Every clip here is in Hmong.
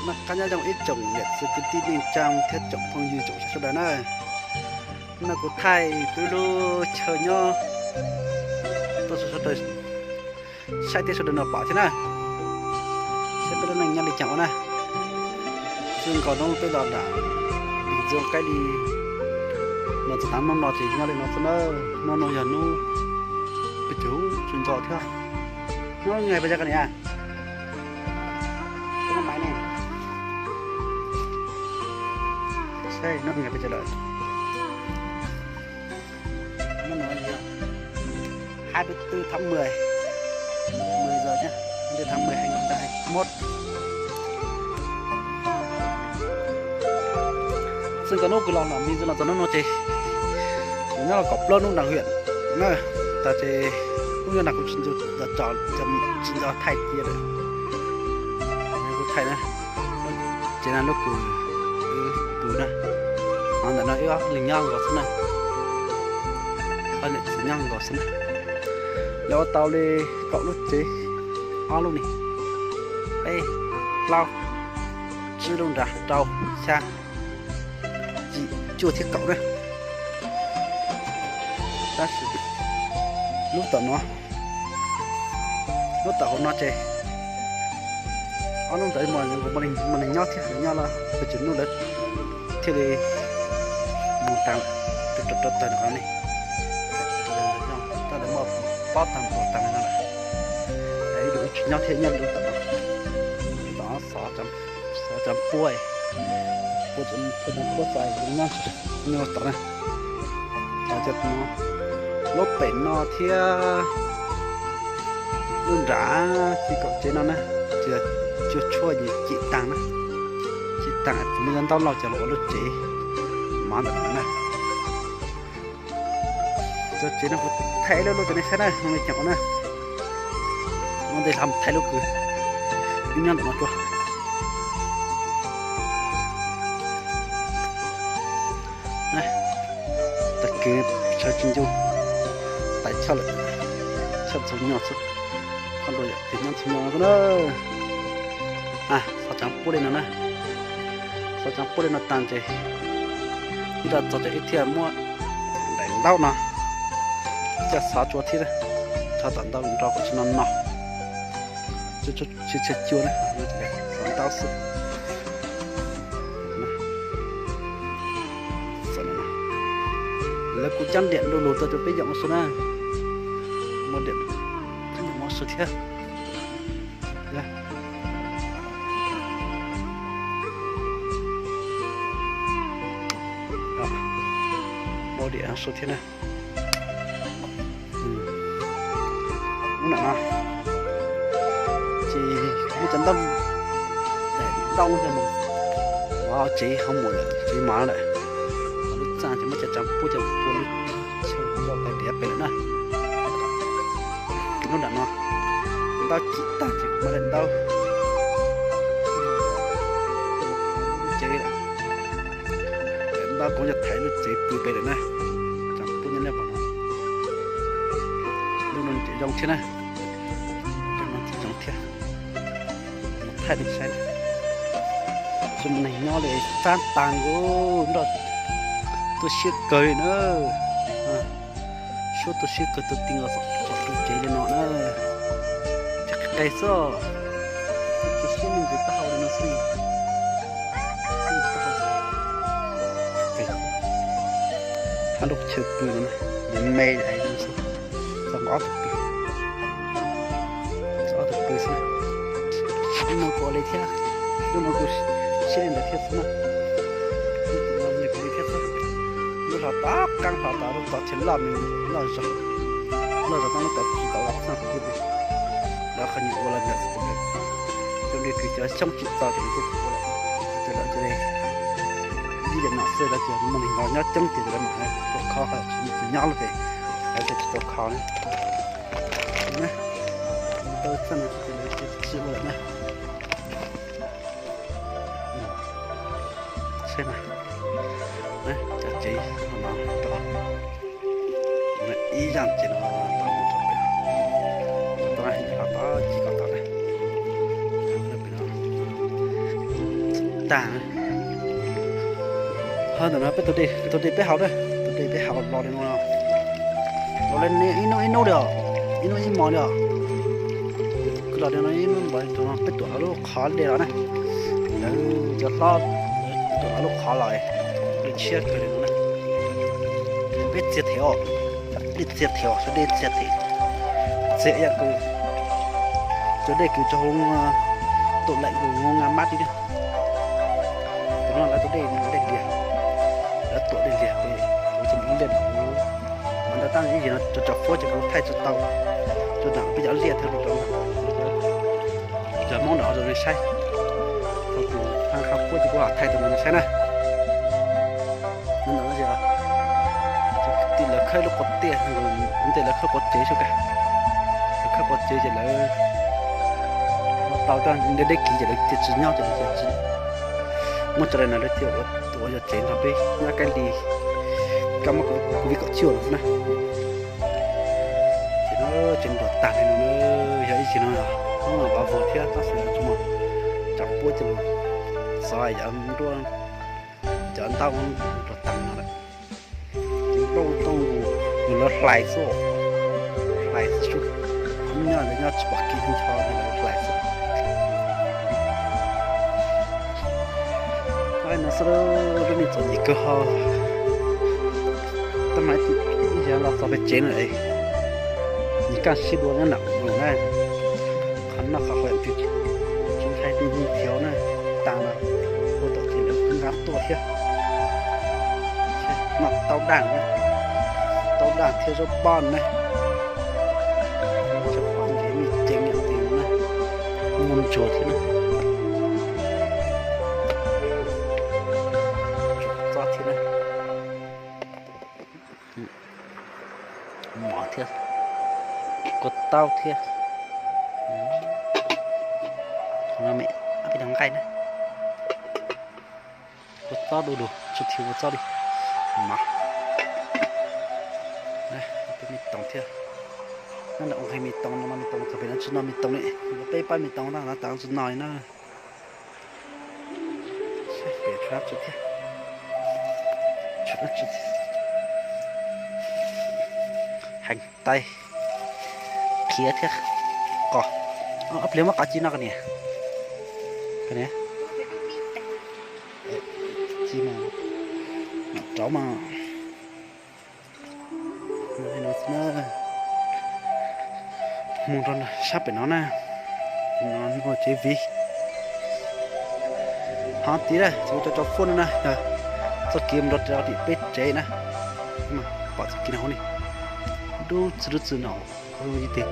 Noj qab nyob zoo ib tsoom niam txiv kwv tij neej tsaa thiab tsoom phooj ywg tsoom saib sawv daws na. Hnub no kuv thaij kuv lub chaw nyob tuaj rau sawv daws saib thiab sawv daws no pom thiab na. Saib peb lub neej nyob li cas ua na. Txij nkaus hnub peb los nram Lis Ntxwv Qaib Lis no txog tav hnub no ces nyob li no xwb na. Hnub no yog hnub peb caug tsis nto thiab. Hnub no peb caug koj niam. Hnub no peb caug lawm. Hnub no yog hai mươi tư tháng mười, mười giờ nhá, tháng mười hai nghìn không trăm hai mươi mốt. Xwb kom hnub kws los no, Lis Ntxwv los txog hnub no ces kuv nyob los kaum plaub hnub nram huyện na, tas ces hnub nyob nram kuv tsis nco, tsis nco thaij cia lawm. Kuv thaij na, ces no lub kws wb pw na, ho ntawm no wb ob leeg nyob nkaus xwb na, ob niam txiv nyob nkaus xwb na. Lawv ua tau li kaum lub tsev, ob lub ni, peb, plaub, tsib lub nrad, rau, xya, yim, cuaj thiab kaum na. Tab sis lub tom no, lub tom hauv no ces ob lub ntawd muaj neeg nyob thiab, nyob los pes tsawg hnub lawv thiaj li mus tas, rau taws no ne, tab lawv muaj pob tag npaum tag no lawm. Ib lub tsis nyob thiab, nyob lub tom no, tom xov tsav puab, puab tsav puab xov nyob, nyob tom na. Lub pem no thiab lub nram txij kaum tsev no na, ces cuaj tshuaj nyias cim taag na, cim taag tsis muaj ntaub lauj ces los ua lub tsev mov ntawm no na. Cov tsev no kuv thaij ib lub lub rau nej saib na, no li cas ua na. Ua ntej los thaij lub kws wb nyob ntawm no dua. Tag kis sawv tsis ncu, tais choj lawm, choj txhua nyuag xwb, qhov nrua yam tig nyob txhua nyuag xwb na. Xov tsav puab li no na, xov tsav puab li no taag ces ib nraj txog ces ib thiaj muab daim ntaub no coj xov tsua thiab, tso tom ntawd nrog kom tsis no no, tsis tshua cua na, xov ntaub xwb. Lawv kuj cab diam du lug tau rau peb yoom ua su na, muaj diam yoom ua su thiab. Muaj diam su thiab na. Lub nram no ces muab cov ntaub, daim ntaub coj mus, tsev ho mus lawm, tsev mov lawm. Lub txaj ces muab cov tsav puab coj pua lub chaw coj tais diav pem lawm na. Lub nram no ntaub cim tag ces muab daim ntaub lub tsev lawm. Daim ntaub kuv coj thaiv lub tsev pw pem lawm na. Tsav puab nyob nej pom no, lub no tseem zoo thiab na. Lub no tseem zoo thiab. Thaij nej saib, tsis muaj neeg nyob li, sab taag nkaus, nroj tuaj siab kawg li na. Suab tuaj siab kawg, tuaj ti nkaus txog lub tsev li no na. Tseem qis qis xwb, tsis siab neeg ntws taub hau li no xwb. Hab lub chaw pw no na, me me xwb, txog ob tug pw, txog ob tug pw xwb. Lub no kuj li thiab, lub no kuj siab li ntawd thiab xwb na. Lub tim no kuj li thiab xwb. Lub hlo tom qaab hlo tom lub tod ces loj me loj zog, loj zog tau lub tod tsis tau xwb. Lawv qhov nyuam ua los ntawd xwb, zoo li kws cov xyoob tsis txaus ces lawv cia li, ib yam no xwb, lawv cia li muaj neeg los nyob coob ces lawv mam tuaj kho, tsis muaj tus nyob lawm ces lawv cia li tsis tuaj kho na. Tau txaj no ces lawv cia li tsis ua lawm na. Saib mas, cov tsev no tau ib zaj tsev no tau mus rau pem, tau hlo tod ci ko tod na. Pem no, Tag. Ho ntawm no peb tus dej, tus dej peb haus na, tus dej peb haus los li no, los li ib hnub ib hnub li os, ib hnub ib hmos li os. Kwv los li no ib hnub ib hmos li no peb tuam lub qhov dej los na. Lawv cov hlob tuam lub qhov los, dej tshiab kawg li no na. Peb txiav them os, dej txiav them os, cov dej txiav them, txiav ib yam kws cov dej kws rau hauv tub laim kws nag mab tib. Tus no lawv tus dej, dej liag, lawv tuam dej liag pem, kuv tsis muaj liaj no, ntawd tab ib yam no cov fuab ces kuv thaij tsis tau, tsuas nram peb cov liaj thiab rau cov Hmoob nram zoo li saib, thaum kuv qha fuab ces kuv ho thaij rau nej saib na. Ntawm no ces lawv khawb lub quav tiaj, ntawm lawv khawb quav tsev xwb kag, lawv khawb quav tsev ces lawv tau tau deb deb kiv ces lawv tias tsis nyob ces lawv tias tsis muab tso li no, lawv tias ua yog tsev nrog peb nyob kab li, kab mob covid kaum cuaj no na. Ces no tsev nruas tag li no, yog ib txhis no, hnub no pov vog thiab tab sis tsis muaj tsam puab ces xov yam nruab, cov ntaub nruas tag no lawm. Ces nplooj tooj nkaus, nws lawv hlais xwb, hlais xwb, nyob lawv nyob tsis pom kev nrho, lawv hlais xwb. Tab no xwb, lub me txom nyem kawg ho. Tab mas ib yam los txog pem tsev no es, nws kaj siab dua nyob nram no na. Qhov noj qhov haus twb tsis ntshai twb nyiag thiab na, tas mas ua tom ces lawv nqa tuaj thiab. Noj tau daj, tau daj thiab zaub pob na. Zaub pob nqe me ceev yam li no na, muaj ntsuag thiab na. Tsob thiab na. Mov thiab, kua taub thiab. Qhov no me ab peb nqaij na. Kua taub du lug, tsis thim kua taub li. Mov. Peb me toov thiab. Nyob nram ua nqaij me toov no, me toov txog pem no tsis noj me toov li. Peb pab me toov no tas tsis noj li na. Pem tshuav dab tsi thiab? Tshuav dab tsi thiab? Heev tais, khiav thiab. Qos, ob pliag muab qos ci no koj niam. Koj niam, ci mas, rauv mas. Mus rau sab pem no na, no tsev viv. Ho tid na, txhua cov tso fuab no na, txoj kev mus rau tim peb tsev na, pom txoj kev no hauv ni, dub txwv dub txwv no, ib teg,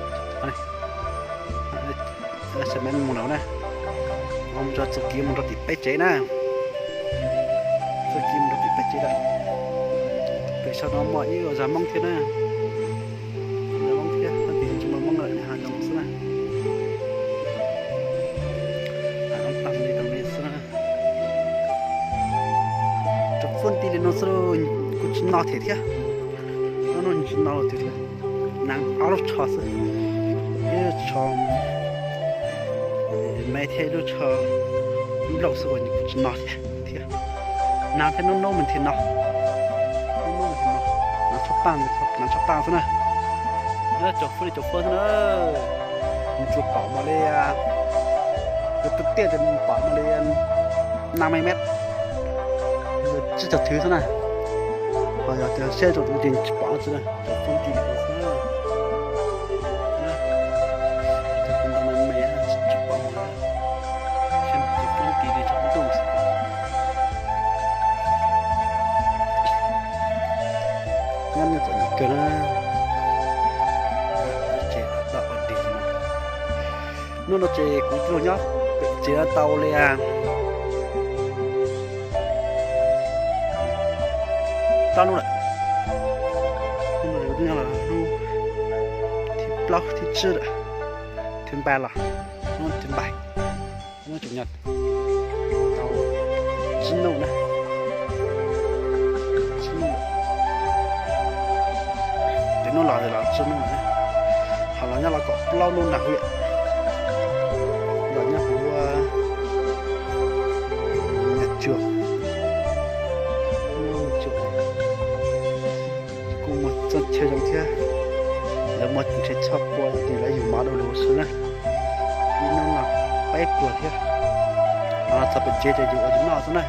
xa me mus no na, mus rau txoj kev mus rau tim peb tsev na. Txoj kev mus rau tim peb tsev lawm. Pem saum no muaj ib zos Hmoob thiab na. Zos Hmoob thiab, tab sis tsis muaj Hmoob lawm, hav zoov xwb na. Hav zoov tag li tag li xwb na. Cov fuab nti li no xwb, kuj tsis no them thiab. Noj noj tsis no los twg thiab. Nag ob lub tsho xwb. Ib lub tsho me thiab ib lub tsho nplooj xwb uas nws kuj tsis no thiab. Nag thiab hnub hnub me nthi no, hnub hnub me nthi no, nag tsho paaj, nag tsho paaj xwb na. Cov fuab li cov fuab xwb na. Nws tsuas pom mas li, yog tus tiaj ces nws pom mas li năm mươi mét, tsib caug thwv xwb na. Ho yog tias siab rau tus ces tsis pom tsi na, cov fuab nti li no xwb na. Cov fuab nti me tsis pom, cov fuab nti li tsaus ntuj xwb. Nyob nej txom nyem kawg na. Ces tau ua dig no. Hnub no ces kuv tuaj nyob pem tsev tau li plaub hnub lawm. Hnub no kuv tuaj nyob los hnub thib plaub thib tsib lawm, thứ ba los, hnub thứ bảy, hnub chủ nhật, tau tsib hnub na. Tsib hnub lawm. Ces hnub los los tsib hnub lawm na. Ho los nyob los kaum plaub hnub nram hwm, los nyob kuv, Tsuag, kuj muaj txoj chaw zoo thiab. Lawv muaj nrhiav choj pua ces lawv yug mov rau lawv ua si na. Ib hnub no peb pluag thiab. Txog pem tsev ces yus ua yus noj xwb na.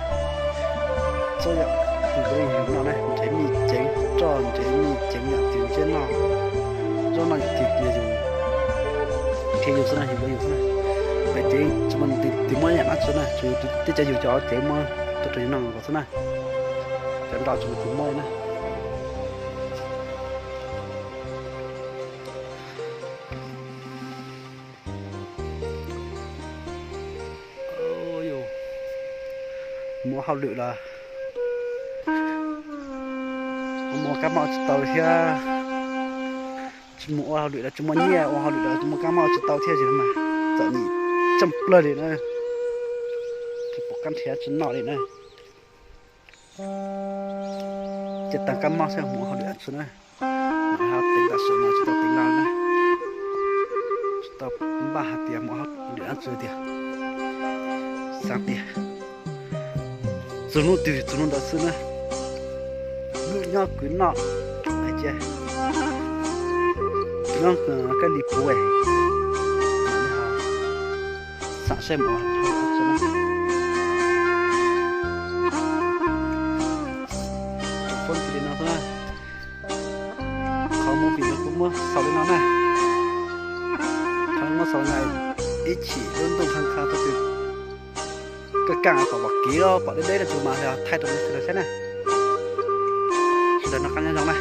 Txhua yam yus noj na, nrhiav mij ceev roj, nrhiav mij ceev yam twg ntseb noj, zaub noj yam twg yus nrhiav yus xwb na, yus ua yus xwb na. Pem tsev tsis muaj tus muab yam dab tsi na, tsuas yus tej cov yus cov cev muab tuaj rau yus noj xwb na. Cov nroj tsis muaj tus muab li na. Mus ua hauj lwm los mus ua kab mob tsis tau thiab. Tsis mus ua hauj lwm los tsis muaj nyiaj, ua hauj lwm los tsis muaj kab mob tsis tau thiab, txom nyem tshaj plaws li na. Tsis pom qab nrhiav tsis noj li na. Ces tag kab mob xwb mus ua hauj lwm tsis na. Teev tam sim no tsis tau teev no na. Tsis tau npaj hais tias mus ua hauj lwm dab tsi tiag. Xav tias txug hnub twg txug hnub ntawd xwb na. Nyob kwv noj ces nyob kab li puv, xam saib mus ua hauj lwm dab tsi na. Tsoom foob tis li no xwb na. Qhov movie no kuv muab xaus li no na. Qhov muab xaus na, ib chim lub ntuj qhab qha tau tus kaj kaj pom pom kev los pom deb deb rau tus mas thaij rau nej sawv daws saib na. Sawv daws noj qab nyob zoo na.